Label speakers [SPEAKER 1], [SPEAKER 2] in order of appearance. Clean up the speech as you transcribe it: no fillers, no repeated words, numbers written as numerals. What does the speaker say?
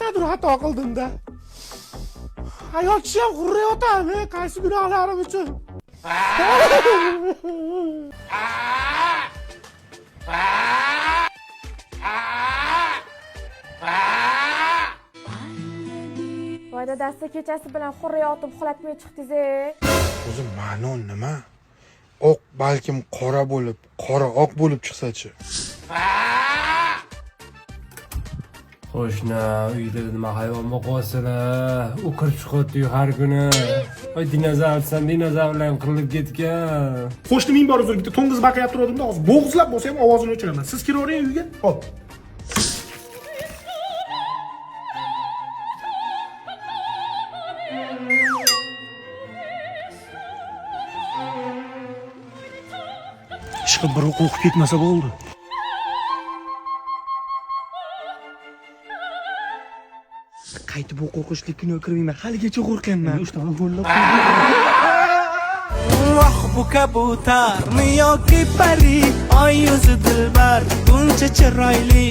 [SPEAKER 1] Qayerdadir xato qildimda. Ayol kishi ham g'urrayotadi, qaysi gunohlarim uchun?
[SPEAKER 2] Voy dadasi, kechasi bilan xurrayotib uxlatmay chiqdingiz-e.
[SPEAKER 3] O'zi ma'no nima? Oq balkim qora bo'lib, qora oq bo'lib chiqsa-chi?
[SPEAKER 4] Qo'shni uyda nima hayvon boqyapsizlar? U kirib chiqyapti har kuni. Voy, dinozavrsan, dinozavrlar ham qirilib ketgan.
[SPEAKER 1] Qo'shni ming bor uzr, bitta to'ng'iz baqirib turganimda hozir bo'g'izlab bo'lsa ham ovozini o'chiraman. Siz kiravering uyga. Hop.
[SPEAKER 5] Ishqib bir o'qib ketmasa bo'ldi.
[SPEAKER 6] Qaytib o'qib o'qishlik kuni kirmayman, haligacha qo'rqyapman.
[SPEAKER 7] Voh, bu kabutarmi yoki pari? Oy yuzi dilbar, buncha chiroyli.